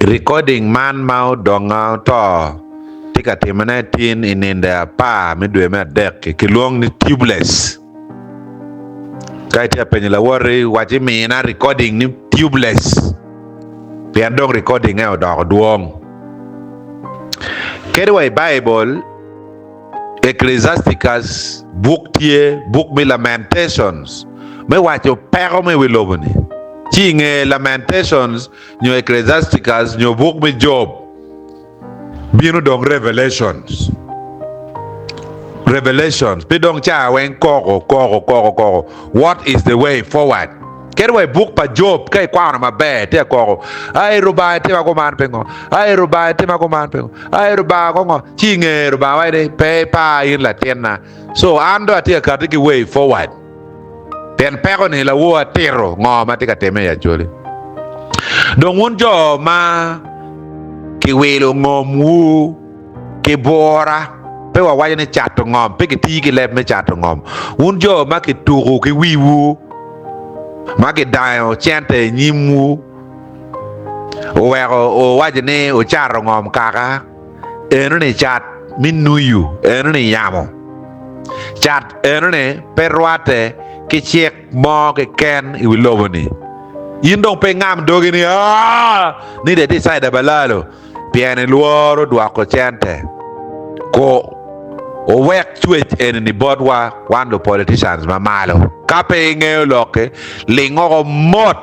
Recording man ma odonga oto tye ka timone tin i ninde apar me dwe me adek-ki kilwongo ni tubeless. Ka itye ka penyo lawoti waci mina recording ni tubeless pien dong recording-nge odoko dwong. Kadi wa i Baibul, Ecclesiasticus buk tye buk me Lamentations me waco peko me wi lobo-ni. Ci i nge Lamentations nyo Ecclesiasticus nyo buk me Job bino dong Revelations. Revelations pe dong ca weng koko koko koko koko what is the way forward. Kadi wa i buk pa Job ka ikwano maber tye koko ai Rubanga itima kuman pingo ai Rubanga itima kuman pingo ai Rubanga kongo ci i nge Rubanga waco ni pe ipar in latinna so an dong atye ka kati ki way forward. Pien peko-ni lawor atito ngo ma tye ka timme i Acholi. Dong wun jo ma kiwilo ngomwu ki bura, pe wawaco ni cato ngom, pe kitiyo ki leb me cato ngom. Wun jo ma kituko ki wiwu, ma kidanyo cente i nyimwu, oweko wuwaco ni wucato ngom kaka. Enoni cat me nuyu, enoni yamo. Cat enoni pe rwatte ki cik mo keken i wi lobo-ni. In dong pe ingam dogi ni, Aa! Ni dong itye i caida balalo pien ilworo dwoko cente. Ku, wuwek cwec eni-ni botwa wan lupoliticians ma malo. Ka pe ingeyo lok-ki, ling woko mot.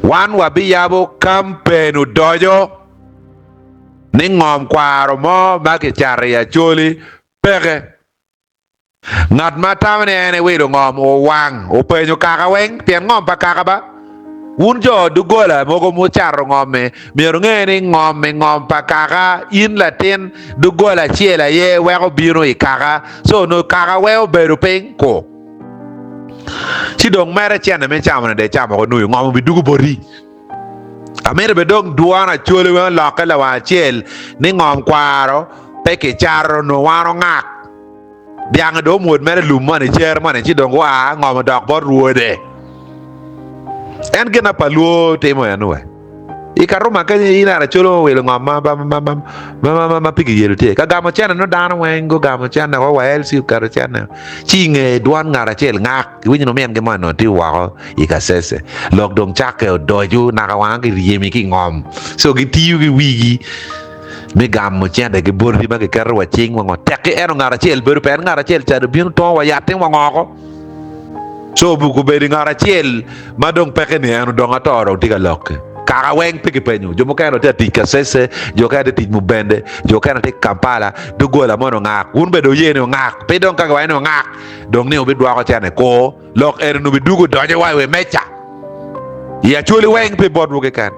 Wan wabiyabo kampen odoco. ni ngom kwaro mo ma kicato i Acholi peke. Ngat ma tamo ni en ewilo ngom owang openyo kaka weng pien ngom pa kaka ba. Wun jo doggola mogo mucato ngom-mi myero wunge ni ngom-mi ngom pa kaka in latin doggola acel aye weko bino i kaka so onongo kaka weng obedo piny ku. Ci dong mere cene me camo-ni dong icamo ko nuyu ngom obidugo boti. Amito bene dong dwon Acholi weng olokke lawang acel ni ngom kwaro pe kicato nongo wan ongak. Dyangi dong omwod mere lum moni cer moni ci dong gua ngom odok bot rwode. En gin pa lwo timo eno we. I Karuma kenyo ineno Acholi owilo ngom ma ma ma ma ma ma ma pe kiyelo tye. Ka gamo cene nongo dano weng gugamo cene woko wa LC oketo cene ci inge dwon ngat acel ngak. Iwinyo ni omingi mo onongo tye woko i kasese. Lok dong cakke odoco naka wanga kiryemi ki i ngom. So gitiyo ki wigi me gamo cente ki boti ma giketo wa cing wa ngo. Tekki ento ngat acel bedo pe en ngat acel ca dong bino tongo wa yat-ti wa ngoko. So obedo ngat acel ma dong peke ni en odong ato dong tye ka lok-ki. Kaka weng pe kipenyo. Jo mukene tye ka tic kasese, jo okene tye ka tic mubende, jo okene tye Kampala, doggola moni ongak. Wun bene dong wuye ni ongak. Pe dong ka giwaco ni ongak. Dong ni wubidwoko cene kur, lok eni wubidwogo donyo wa i wi meja i Acholi weng pe botwu keken.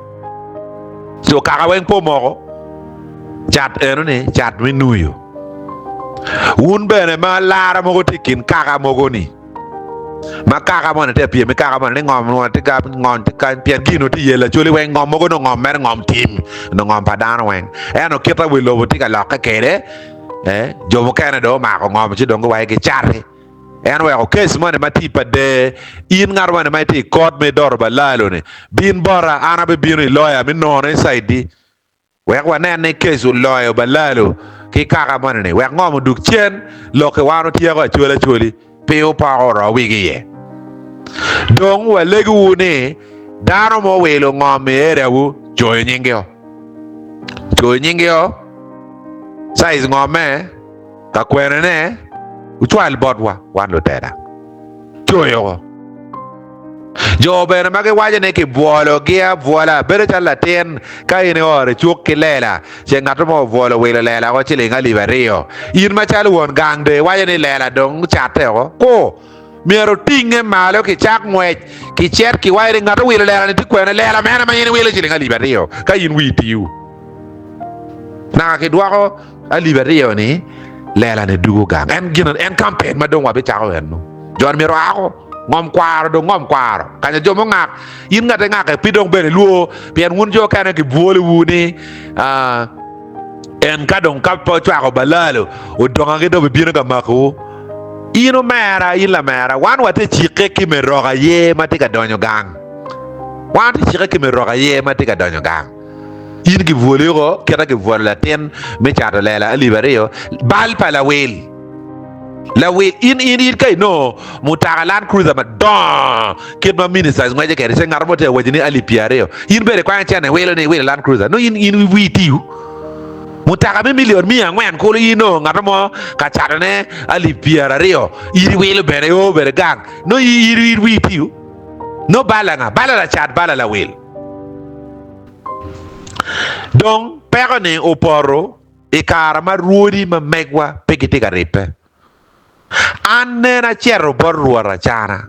Co kaka weng pe omoko cat eno-ni cat me nuyo. Wun bene ma lara mogo tye i kin kaka mogo-ni, ma kaka moni tye ka pyem ki kaka moni ni ngom moni tye ka ngom tye kany pien gin onongo tye i yelo Acholi weng ngom mogo nongo ngom mere ngom tim nongo ngom pa dano weng ento kite wi lobo tye ka lokke kwede. Eh, jo mukene dong omako ngom ci dong giwaco gicati. En oweko kes moni ma tye pa der, in ngat moni ma itye i kot me idoro balalo-ni, bin bota, an abibino i loya me nono i caidi, wek wanen ni kes oloyo balalo ki kaka moni-ni, wek ngom odug cen, lok-ki wan otyeko acwali acwali, pe wupoko oro wigi iye. Dong walegowu ni dano mo owilo ngom i eriawu, coyo nyingi-o. Coyo nyingi-o. Caiz ngomme ka kwenene wucwal botwa wan lutela. Coyo Jo bene ma giwaco ni kibwologi abwola bedo calo latin ka in ioro i cuk ki lela ce ngat mo obwolo wilo lela woko ciling alip aryo. In macalo won gang dong iwaco ni lela dong ocatte woko? Ku! Myero otinge malo kicak ngwec kicet kiwaco ni ngat owilo lela ni tye kwene lela mene ma in iwilo ciling alip aryo ka in wii tiyo. Naka kidwoko alip aryo-ni, lela-ni dugo gang. En gin, en kampen ma dong wabicako eno. Jo-ni myero oako ngom kwaro dong ngom kwaro. Kanya jo mungak, in ngat ingake pi dong bene ilwor, pien wun jo okene kibwolowu ni ah, en ka dong ka pe ocwako balalo, odonga ki dong bibino ka makowu. In omera, in lamera, wan watye cikke ki me rok aye ma tye ka donyo gang. Wan watye cikke ki me rok aye ma tye ka donyo gang. In kibwoli oko kit ma kibwolo latin me cato lela alip aryo, bal pa lawil. Lawil, in in in ka inongo mutoka Land Cruiser madongo kit ma ministers ngweco kwede, ce ngat mo tye ka waci ni alip pyeraryo, in bene ikwanyo cente iwilo ni iwilo Land Cruiser, nongo in in wii tiyo. Mutoka me milion miya angwen kulu in inongo ngat mo ka catone alip pyeraryo, in iwilo bene io bene gang, nongo in in wii tiyo. Nongo bal anga? Bal lacat, bal lawil. Dong peko-ni opoto i kare ma rwodi ma megwa pe gitye ka ribbe. An nen acito bot Rwot Acana,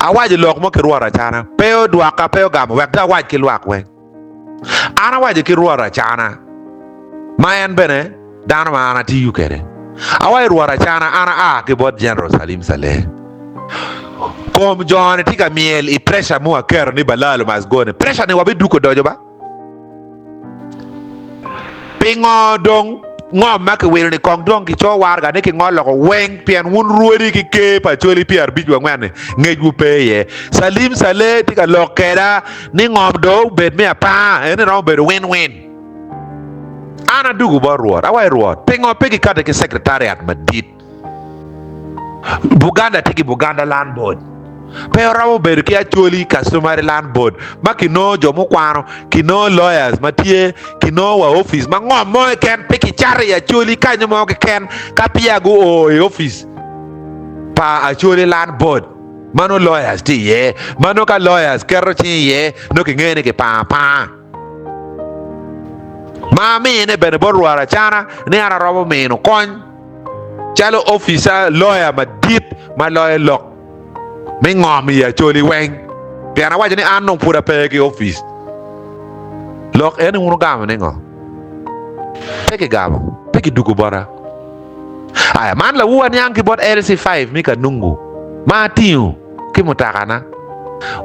awaco lok mo ki Rwot Acana, pe odwoka, pe ogamo, wek dong awac ki lwak weng. An awaco ki Rwot Acana, ma en bene dano ma an atiyo kwede, awaco Rwot Acana, an aa ki bot General Salim Saleh. Kom jo-ni tye ka myel i pressure ma waketo ni Balalo must go ni, pressure ni wabiduko odoco ba? Pingo dong ngom ma kiwilo-ni kong dong kico waraga ni kingol loko weng pien wun rwodi ki ker pa Acholi pyerabic wa angwen-ni ngecwu pe iye. Salim Saleh tye ka lok keda ni ngom dong obed me apar eni romo bedo win win. An adugu bot Rwot awaco Rwot pingo pe kikati ki secretariat madit? Buganda tye ki Buganda Land Board. Pe oromo bedo ki Acholi Customary Land Board ma kinongo jo mukwano, kinongo lawyers ma tye, kinongo wa opic ma ngom mo keken pe kicato i Acholi kanyo mo keken ka peya guo i opic pa Acholi Land Board ma nongo lawyers tye iye, ma nongo ka lawyers keto cing iye nongo kingeyo ni kipango apanga. Ma amine bene bot Rwot Acana ni an aromo mino kony. Calo opica loya madit ma loyo lok me ngom i Acholi weng, pien awaco ni an dong pud ape ki opic. Lok eni wun wugamo ni ngo? Pe kigamo, pe kidugo bota. Aya, man lawu aniang ki bot LC5 me Kanungu ma atingo ki mutakana.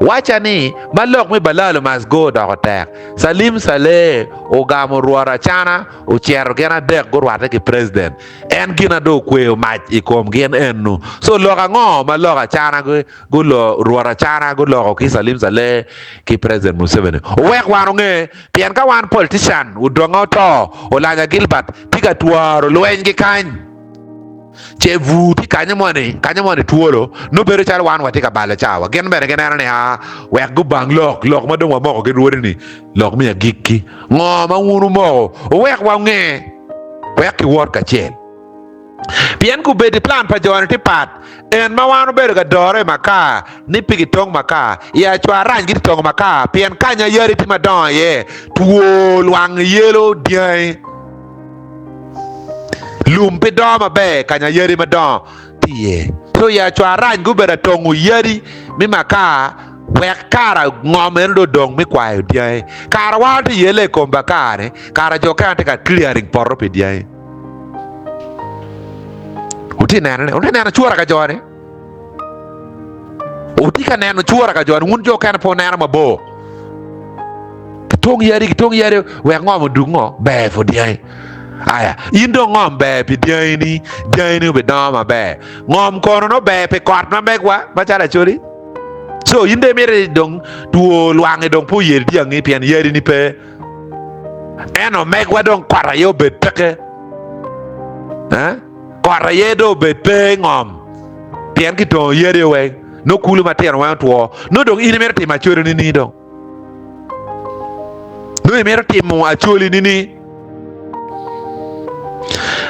Wacca ni ma lok me Balalo must go odoko tek, Salim Saleh ogamo Rwot Acana Ocito gin adek gurwatte ki president. En gina dong okweyo mac i kom gin enu. So lok ango ma lok acana gulo Rwot acana guloko ki Salim Saleh ki President Museveni? Owek wan onge pien ka wan politician odonge oto Olanya Gilbert tye ka twaro lweny ki kany ce bur tye kanyo moni kanyo moni twolo nongo bedo calo wan watye ka balo cawa gin bene gineno ni aa wek gubang lok lok ma dong wamoko ki rwodi ni Lok me agikki, Ngo ma wun wumoko? Wuwek wange wek kiwot kacel. Pien kubedi plan pa jo-ni tye pat, en ma wan obedo ka dore i makar ni pe gitong makar, i acwar rac gitye tongo makar pien kanya yadi tye madongo iye, two lwang yelo dyangi, lum pe dongo maber kanya yadi madongo tye iye. Co i acwar rac gubedo atongo yadi me makar Wek kara ngom eno dong odong me kwayo dyangi. Kara wan tye yelle i kom bakar-ni, kara jo okene tye ka clearing poto pi dyangi. Wutye neno ni, wutye neno cura ka jo-ni? Wutye ka neno cura ka jo-ni? Wun jo okene pe wuneno mabor. Kitong yadi, kitong yadi wek ngom odug ngo? Ber pud dyangi. Aya, in dong ngom ber pi dyangini, dyangini obidongo maber. Ngom kono nongo ber pi kot ma megwa macalo Acholi. Co in dong imito dong two lwangi dong pe oyel dyangi pien yadi ni pe. Ento megwa dong kot aye obed peke. Eh? Kot aye dong obed pe i ngom pien kitongo yadi weng. Nongo kulu matino weng otwo. Nongo dong in imito timo acholi nini dong? Nongo imito timo acholi nini?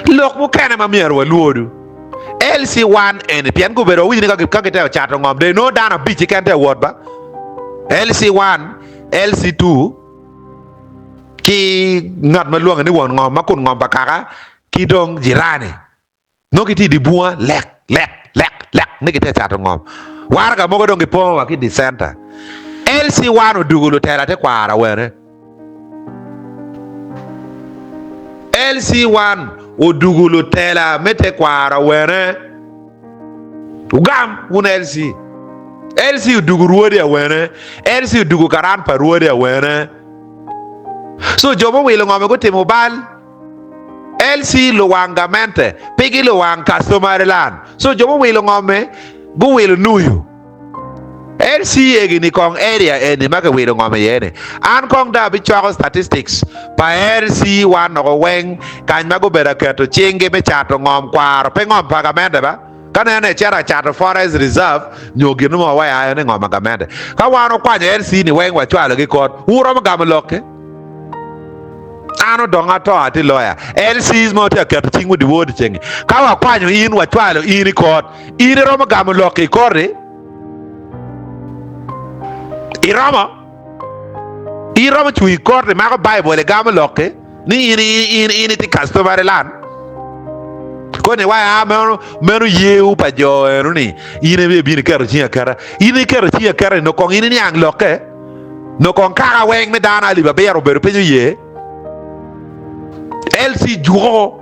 Lok mukene ma myero walwodu. LC1 eni pien gubedo wawinyo ni ka gitemo cato ngom dong inongo dano abic keken tye ka wot ba LC1, LC2 ki ngat ma lwonge ni won ngom ma kun ngom pa kaka ki dong jirani nongo gitye i dye bunga lek lek lek lek ni gitye ka cato ngom waraga mogo dong gipongo wa ki i dye centa LC1 odugo lutela te kwaro awene. LC1 odugu lutela me tekwaro awene. Wugam wun LC. LC odugu rwodi awene. LC odugu karan pa rwodi awene. So jo muwilo ngome gutimo bal. LC luwang gamente pe gi luwang customary land. So jo muwilo ngome guwilo nuyu. LC egi-ni kong area eni ma kiwilo ngom iye ni, an kong dong abicoko statistics pa LC wan oko weng kany ma gubedo aketo cinggi me cato ngom kwaro pe ngom pa gamente ba? Ka nene ecito acato forest reserve nyo gin mo wa ayo ni ngom pa gamente. Ka wan okwanyo LC ni weng wacwalo gi kot, wun wuromo gamo lok-ki? An odong ato atye lawyer. LCs mo tye aketo cingwu dyewor dyeceng-ngi. Ka wakwanyo in wacwalo in i kot, in iromo gamo lok-ki i kot-ti? Iromo? Iromo cung i kot imako Baibul igamo lokki ni in in in itye customary land? Koni iwaco a meno meno yewu pa jo eno ni in aye ibino iketo cingi aketa. In iketo cingi aketa ni nongo kong in iniang lokke? Nongo kong kaka weng me dano alip abiro obedo piny oye? LC juko.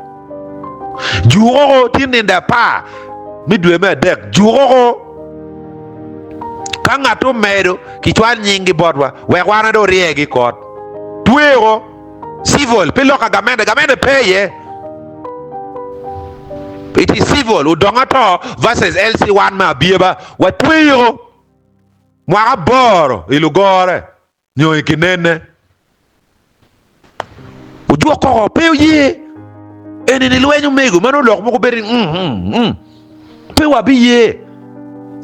Jukoko tye nindo apar me dwe me adek. Jukoko ka ngat omedo kicwal nyinggi botwa wek wan dong oryegi i kot. Tweko civil pe lok ka gamente, gamente pe iye. It is civil odong ato versus LC wan me abyeba watweyoko mwaka aboro i lugore. Nyo i kinene. Ojuk koko pe oye. Eni ni lweny omego meno lok mogo bedo ni mm, mm, mm. Pe wabiye.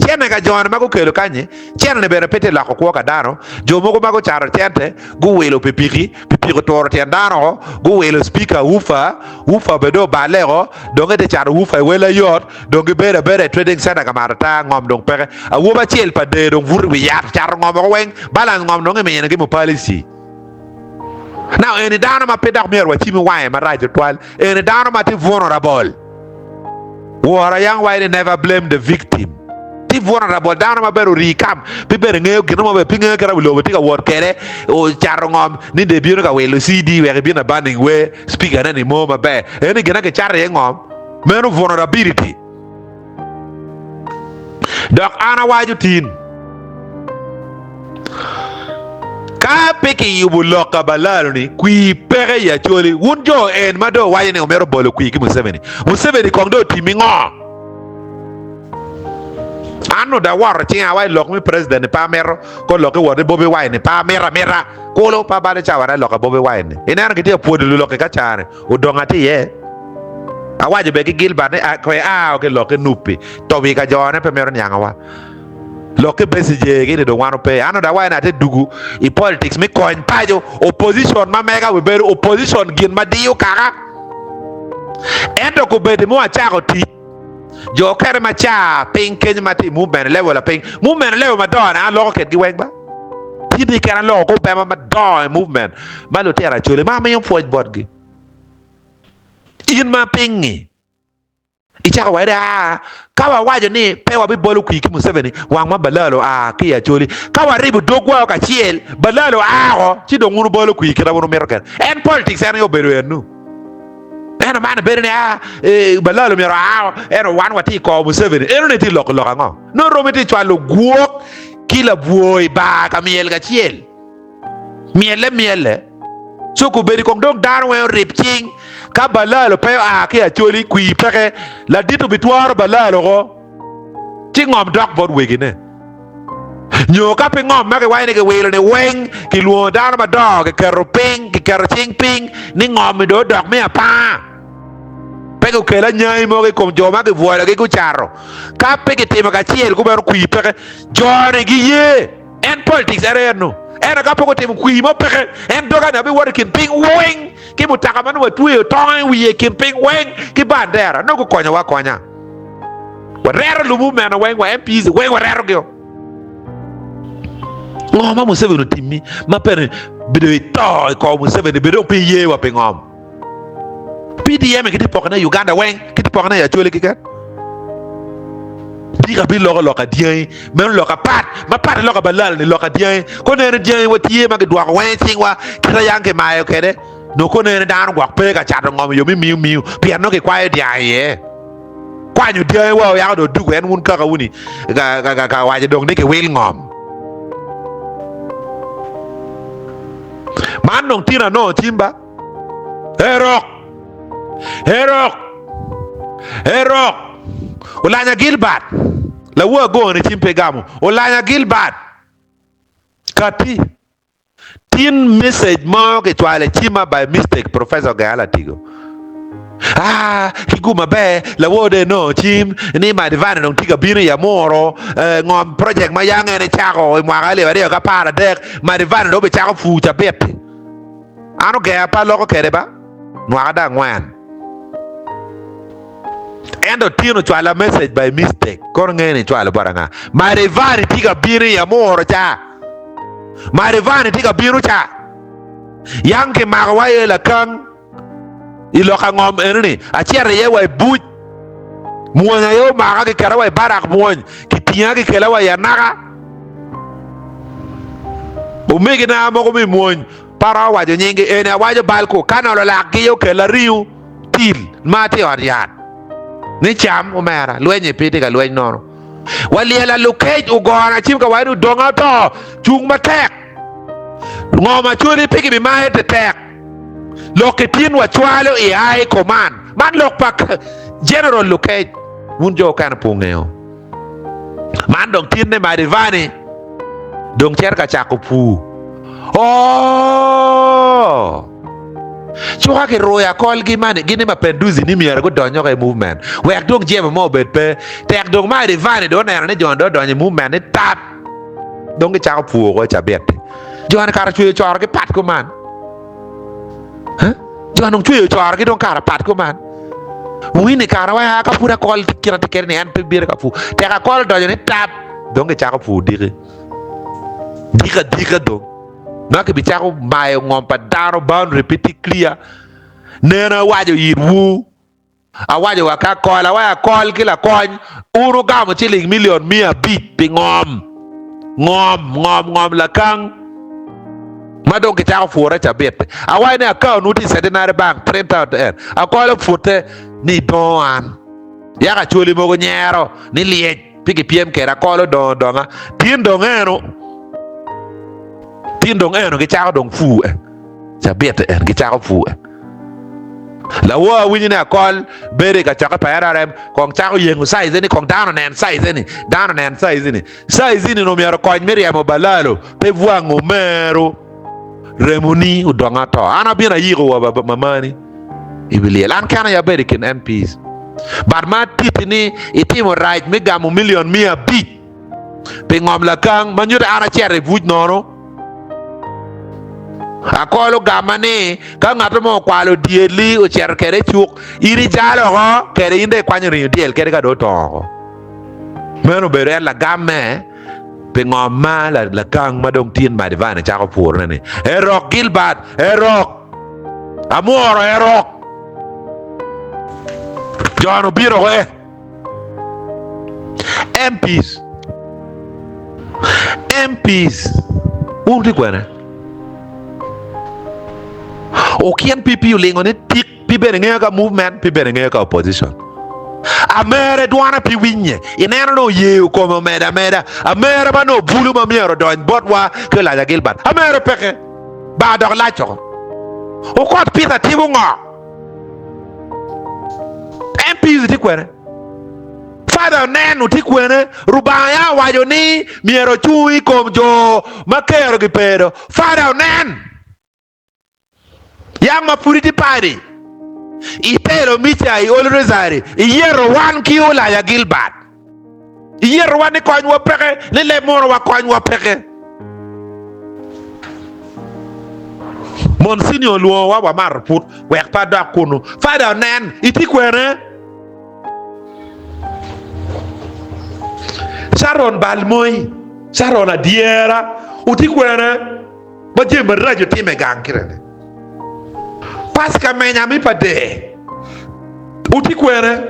Cene ka jone ma gukelo kanyi, cene ni bene pe tye loko kwo ka dano. Jo mogo ma gucato cente, guwilo pikipiki, pikipiki oturo tyen dano oko, guwilo speaker, woofer, woofer bene dong oballe oko, dong gitye cato woofer i wel ayot. Dong gibedo abeda i trading center ka mato taa, ngom dong peke. Awobi acel pa dee dong buto i wi yat, cato ngom woko weng, balance ngom dong imine ki mupalici. Now eni dano ma pe dok myero wacim i wange marac tutwal, eni dano ma tye vulnerable. Wora yang waco ni never blame the victim. Tye vulnerable, dano ma bene orii kam, pe bene ngeyo gin mo, pe ngeyo kit ma wi lobo tye ka wot kwede, ocato ngom ni dong ebino ka wilo CD wek ebin abanning wer, speaker ne ni mo maber. Eni gin ma kicato iye ngom. Meno vulnerability. Dok an awaco tin, ka pe kiyubo lok ka balalo-ni, kwir peke i Acholi. Wun jo en ma dong wuwaco ni wumito bolo kwir ki Museveni, Museveni kong dong otimmi ngo? An onongo dong awoto cinga wa i lok me president-ni pe amito, ko lok ki wot ki Bobi Wine-ni pe amito amita. Kulu pe abalo cawana i lok ka Bobi Wine-ni. Ineno gitye ka pwodo luloki ka caa-ni. Odong atye iye. Awaco bene ki Gilbert ni kwe aa ki lok ki Nupi tobi ka jone pe mito niangowa. Lok ki Besigye gi ni dong wan ope. An dong awaco ni ate dugu i politics me kony paco opposition ma mega wi bedo opposition gin ma diyo kaka. Ento kobedi mo acako tic jo okene ma ca piny kenyo ma tye i movement level lapiny movement level madongo ni an aloko kedgi weng ba. Tye ni kena loko kor bema madongo i movement ma lutino Acholi ma amiyo pwoc botgi. In ma piny-ngi icako waco ni aa ka wawaco ni pe wabibolo kwir ki Museveni wang ma Balalo oa ki i Acholi ka waribo dogwa kacel Balalo oa oko ci dong wun wubolo kwir kit ma wun wumito kwede. En politics en aye obedo enu. Ento man bedo ni aa Balalo myero oa oko ento wan watye i kor Museveni. Enoni tye loko lok ango? Nongo romi tye cwalo gwok ki labwor i bar ka myel kacel. Myelle myelle. Co kobedo kong dong dano weng orib cing. Ka balalo pe oa ki Acholi, kwir peke. Ladit obitworo balalo oko, ci ngom dok bot wegine. Nyo ka pe ngom ma kiwaco ni kiwilo ni weng, kilwongo dano madongo, kiketo piny, kiketo cing piny ni ngom-mi dong odok me apanga. Pe gukel anyangi mogo i kom jo ma gibwologi gucato. Ka pe kitimo kacel kumeno kwir peke, jo-ni giye. En politics en aye eno. Ento ka pe gutimo kwir mo peke, en doga ni abiwoto i kin piny weng ki mutoka ma nongo watweyo tonge i wiye i kin piny weng ki bandera. Nongo gukonyowa akonya. Wareto lumu meno weng wa MPs weng waretogi-o. Ngo ma Museveni otimmi ma pene bedo ito i kor Museveni bene dong pe iye wa pi ngom? PDM kitye pokone i Uganda weng, kitye pokone i Acholi keken. Tika biloko lok adyangi? Meno lok apat, mapat ki lok a balal ni lok adyangi. Ko nene dyangi wa tye ma gidwoko weng i cingwa kit yang kimayo kede. Nyo ko nene dano gwok pe ka cato ngom i yo me miu miu pien nongo kikwayo dyang iye. Kwanyo dyangi wa oyako dong odugo en wun kaka wuni ka waco dong ni kiwil ngom. Man dong tin anongo cimba. Erok! Erok! Erok! Olanya Gilbert! Lawor agoni cim pe gamo. Olanya Gilbert. Kati. Tin message mo kicwalo i cimma by mistake Professor Ogenga Latigo. Ah, ki gum maber, lawor dong enongo cim ni Madivine dong tye ka bino i Amuru, eh, ngom project ma yang en ecako i mwaka alip 2013, Madivine dong obicako pur cabit-ti. An Ogenga pe aloko kwede ba, mwaka dong angwen. Ento tin ocwala message by mistake, kono ngeyo ni ecwalo bot anga? Madivine tye ka bino i Amuru ca. Marivani tye ka bino ca. Yang kimakowa iye lakang i loka ngom enoni, acito iye wa i buc. Mwony aye omaka, giketa wa i barak mwony, kitinga gikela wa i anaka. Omegina mogo me mwony pe aromo waco nyinggi, eni awaco bal ku, ka nolo lakgi okella ringo til ma atye i ot yat ni cam omera, lweny-nyi pe itye ka lweny nono. Wa lyel alukec ogona cim ka waco ni odonga oto, cung matek. Ngo ma cwali pe gibimayo tetek. Lok ki tin wacwalo i high command. Man lok pa General Lukec. Wun jo okene pe wungeyo. Man dong tin ne Madivani dong cito ka cako pur. Oo! Cuka kiruyo akolgi mani gin ni Mapenduzi ni myero gudony woko i movement wek dong jemo mo obed pe. Tek dong ma Adivani dong oneno ni joni dong odonyo i movement ni tap dong gicako pur woko i cabit-ti. Joni kara cweyo corogi pat kuman. Huh? Joni dong cweyo corogi dong kara pat kuman. Wini kara wa ka pud akol kite tye kede ni en pe bino ka pur. Tek akol odonyo ni tap dong gicako pur diki. Diki adika dong. Ma kibicako mayo ngom pa dano boundary pe tye clear. Nen awaco itwu, awaco wa ki akol, awaco akol ki lakony, wun wugamo ciling million 500 pi ngom, ngom, ngom, ngom lakang ma dong kicako pure cabit-ti. Awaco ni account wu tye i Centenary Bank, print out en. Akol opute ni dongo an. Yaka acholi mogo nyero ni lyec. Pi gipyem keda kolo dongo donga tin dong eno tin dong eno gicako dong pur e cabit en gicako pur e lawor awinyo ni akol bedo i kacokke pa NRM kong cako yengo size ni kong dano onen size ni dano onen size ni size ni omyero kony me ryemo balalo pe bwango meru Remoni odong ato. An abino ayiko wa ba mamani i wi lyel. An kena aye abedo i kin MPs. But ma atiti ni itimo rac me gamo million 500 pi ngom lakang ma nyuto an acito i buc nono. Akolo gama ni ka ngat mo okwalo dyeli ocito kede i cuk, in ijalo oko kede in dong ikwanyo ringo dyel kede ka dong otongo oko. Meno obedo en lagam me Pi ngo ma lakang ma dong tin Madivine cako purone ni, Erok Gilbert, erok! Amworo erok! Jon obino oko eh. MPs, MPs, wun wutye kwene? Okin PP olingo ni tik. Pi bene ngeyo ka movement, pi bene ngeyo ka opposition. Amere dwona pi winye, ineno ni oyeyo kome omedo ameda. Amere ma nongo bulu ma myero odony botwa ki Olaja Gilbert. Amere peke, bar dok lac oko. Okot Peter timo ngo? MPs tye kwene? Father onen tye kwene? Rubanga ya owaco ni myero ocung i kom jo ma kerogi pe do. Father onen! Yam ma pud itye padi, itelo mica i olo rosari, iyeto wan ki Olaya Gilbert. Iyeto wan ni konywa peke, ni leb muno wa konywa peke. Monsignor olwongowa wamato put wek pe adok kunu. Fada onen, itye kwene? Sharon Balmoyi, Sharon Adyera, wutye kwene? Ma jami maraco timme gang kite-ni. Paska menya mi pa der wutye kwene?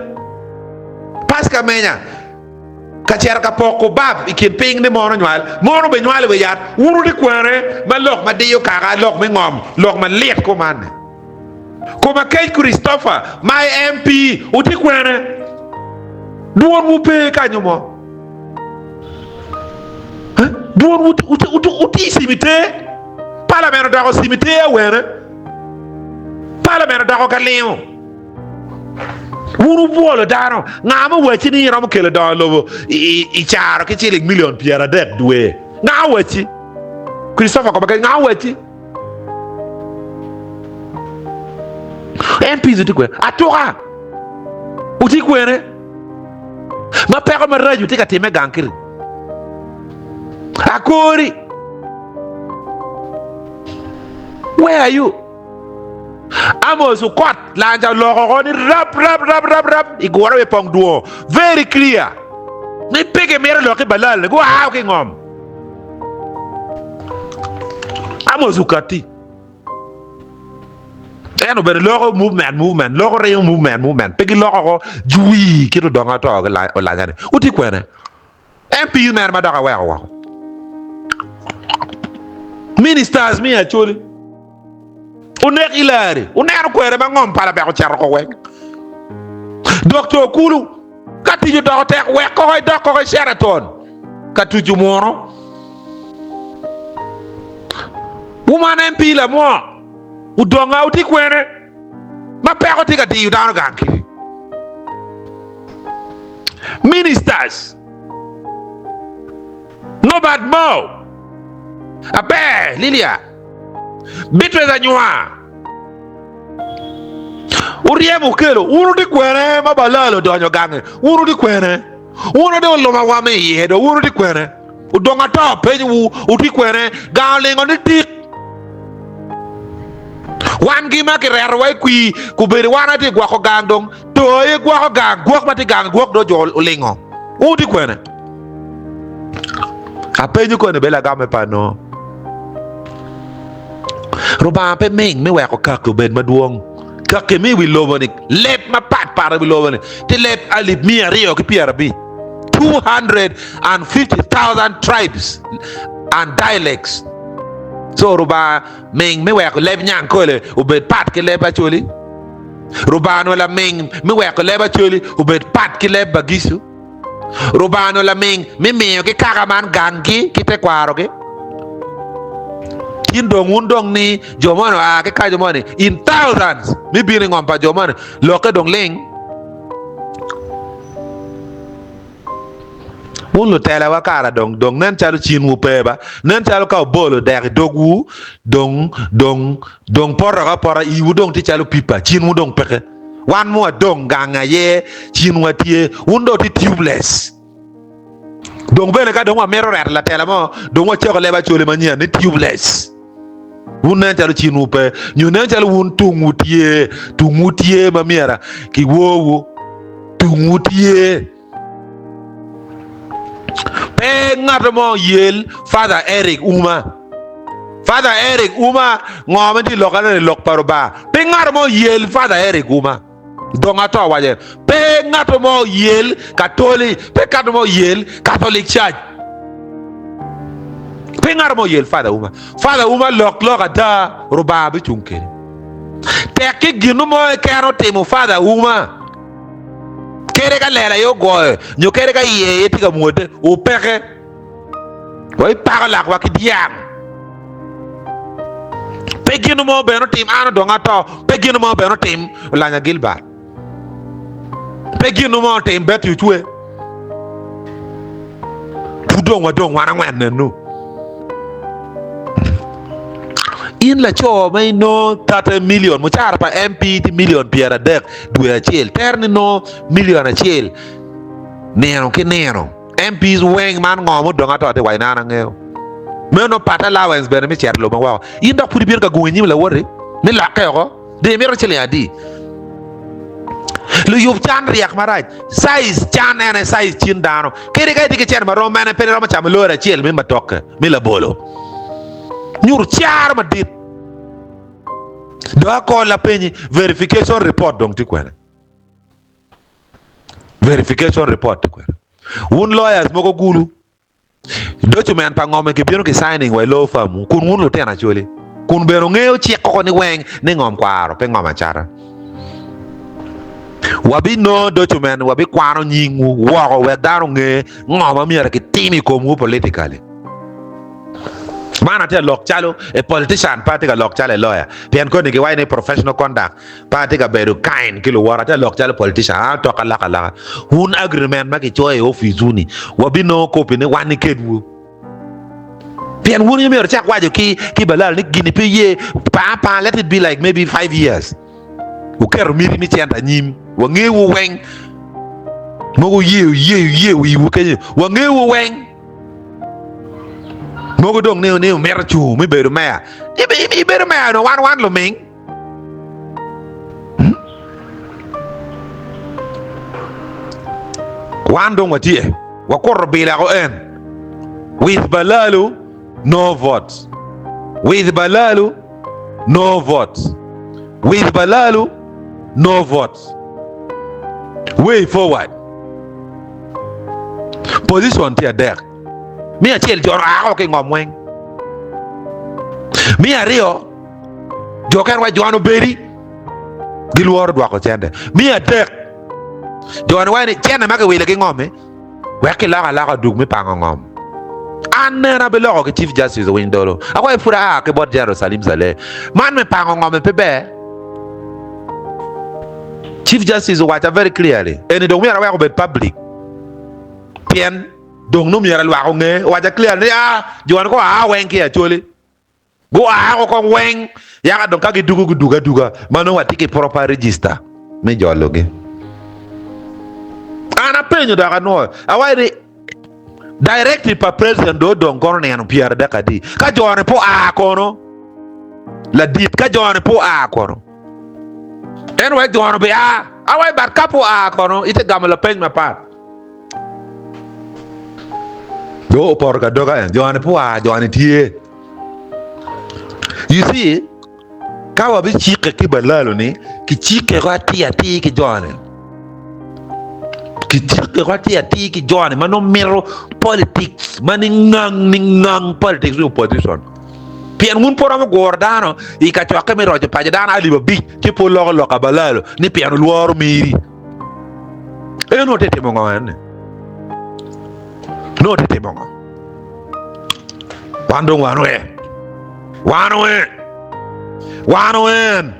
Paska menya ka cito ka poko bab i kin piny ni mono nywal, mono binywal i wi yat. Wun wutye kwene ma lok ma diyo kaka, lok me ngom, lok malit kuman-ni? Koma kec Christopher ma i MP wutye kwene? Dwonwu pe kanyo mo. Dwonwu wutye i cimiter. Parliament odoko cimiter awene. Parliament odoko ka lingo. Wun wubwolo dano. Nga ma owacci ni iromo kelo dongo lobo i caro ki ciling milion 30 dwe? Nga owacci? Christopher Kobakec, nga owacci? MPs wutye kwene? Atuka wutye kwene? Ma peko maraco tye ka timme gang kiri. Akori. Where are you? Amos Okot lanja oloko oko ni rap rap rap rap rap i gure wi pong dwo very clear ni pe gimito lok ki balal ni gua ki ngom. Amos okatti en obedo loko movement movement loko ringo movement movement pe giloko oko jwi kit odongo ato ki olanya ni wuti kwene. MP mere ma dok aweko woko. Ministers me Acholi onek Ilari oneno kwere ma ngom pala bek ocito ko weng. Dr. Okulu ka tic odoko tek wek koko idok koko i Sheraton ka tucu muno. Wuman MP lamwo odonga wuti kwene ma peko tye ka diyo dano gang kiri. Ministers Norbert Mao, Aber Lilia, Beatrice Anywar, Wuryemo wukelo, wun wutye kwene ma Balal odonyo gange, wun wutye kwene? Wun wutye oluma wa me iye do, wun wutye kwene? Odong ato penyowu, wutye kwene? Gang olingo ni tik. Wan gi ma kiretowa i kwir, kobedo wan aye tye ka gwoko gang dong To aye gwoko gang, gwok ma tye gang gwok dong jo olingo. Wun wutye kwene? Apenyo koni bene lagamme pe anongo. Rubanga pe ming me weko kaki obed madwong. Kaki me i wi lobo-ni, leb mapat pat i wi lobo-ni tye leb alip 250, 250,000 tribes and dialects. So Rubanga ming me weko leb Nyangkole obed pat ki leb Acholi? Rubanga onongo laming me weko leb Acholi obed pat ki leb Bagicu. Rubanga onongo laming me miyo ki kaka man ganggi ki tekwarogi. Tin dong wun dong ni jo moni oa ki kaco moni in thousands me bino i ngom pa jo moni lokke dong ling. Wun lutelawa kara dong dong nen calo cinwu pe ba, nen calo ka wubolo dek i dogwu dong dong dong poto woko apota, iwu dong tye calo pipa, cinwu dong peke. Wan ma wadong gang aye cinwa tye, wun dong wutye tubeless. Dong bene ka dong wamito reto latela mo, dong wacako leb Acholi manyen ni tubeless. Wun nen calo cinwu pe, nyo nen calo wun tungwu tye, tungwu tye ma myera kiwowu, tungwu tye. Pe ngat mo oyel Father Eric Uma. Father Eric Uma, ngo ma tye i lok eno ni lok pa Rubanga. Pe ngat mo oyel Father Eric Uma. Dong ato waco pe ngat mo oyel Katoli, pe ngat mo oyel Catholic Church. Pe ngat mo oyel Father Uma. Father Uma lok lok ada, Rubanga bicung kedi. Tek ki gino mo keken otimo Father Uma. Kede ka lela aye ogoyo, nyo kede ka iye aye tye ka mwodde, wupeke. Wabipako lakwa ki dyang. Pe gin mo bene otim an odong ato, pe gin mo bene otim Olanya Gilbert, pe gin mo otim Betty Ocwe. Pud dong wadong wan angwen nenu. In laco ma inongo 30 milion, mucara pa MP tye milion 30 dwe acel, tere ni nongo milion acel nino ki nino. MPs weng man ngo mudong ato ati waci an angeyo. Meno part allowance bene me cito lobo woko. In dok pud ibino ka gungo inyim lawoti me lokke oko. Dong imito ciling adi? Luyub can ryek marac. Size can en aye size cin dano. Kadi ka itye ki cente ma rom mene pe iromo camo lori acel me matoke me labolo. Nyuto caro madit. Dong akol apenyi verification report dong tye kwene? Verification report tye kwene? Wun lawyers mogo gulu Document pa ngom kibino ki signing wa i law firm wu kun wun lutino Acholi kun bene wungeyo cik koko ni weng ni ngom kwaro pe ngom acata. Wabinongo document wabikwano nyingwu woko wek dano onge ngo ma myero kitim i komwu politically. Man atye ka lok calo a politician, pe atye ka lok calo a lawyer. Pien koni giwaco ni professional conduct, pe atye ka bedo kind ki luwota, atye ka lok calo politician. An atok aloko aloka. Wun agreement ma kicoyo i office-wu ni wabinongo copy ne wan ni kedwu. Pien wun aye myero wucak waco ki ki Balal ni gini pe ye, panga panga, let it be like maybe five years. Wuketo miti me cente anyim, wangewu weng. Mogo wuyeyo yeyo yeyo iwu kenyo, wangewu weng. Mogo dong ni ni wumito cung me bedo meya. Ibedo meya dong wan wan luming. Hmm? Wan dong watye, wakuto bilako en. With Balalu, no votes. With Balalu, no votes. With Balalu, no votes. Way forward. Position tye adek. Me acel, jo oa ki i ngom weng. Me aryo, jo kene wa jon obedi gilworo dwoko cente. Me adek, jo-ni waco ni cente ma kiwilo ki ngom-mi wek kilok aloka odug me pango ngom. An nene abiloko ki Chief Justice Owiny Dolo. Akwayo pud aa ki bot General Salim Saleh. Man me pango ngom-mi pe ber. Chief Justice owacca very clearly, eni dong myero awek obed public pien dong nongo myero lwak onge. Owacca clearly ni aa jo-ni gua weng ki i Acholi. Gua woko kong weng yaka dong ka gidugo gudugo aduga ma nongo watye ki proper register me jologi. An apenyo dok anwoyo awaco ni directive pa president dong odong kono nino 30 adi ka jone pe oa kono ladit ka jone pe oa kono en wek jone obia awaco but ka pe oa kono ite gamo lapeny mapat. Dong opoto ka doga en jone pe oa jone tye. You see, ka wabicikke ki balalo ni kicikke ko atir atir ki jone, kicikke ko atir atir ki jone ma nongo mito politics ma ningang ningang politics me opposition. Pien wun pe wuromo guro dano i kacokke me roco paco dano alip abic ci pe wuloko lok abalalo ni pien wulworo miri. En onongo tye timo ngo en ni? Nongo tye timo ngo? Wan dong wan oen. Wan oen. Wan oen.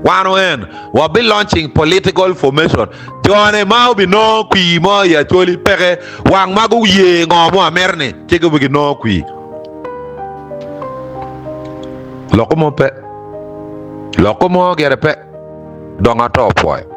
Wan oen. Wabi launching political formation. Jone ma obinongo kwir mo i Acholi peke. Wang ma guye ngo mo amito ni ci gubi ginongo kwir. Loko mo pe. Loko mo gire pe. Dong ato pwoyo.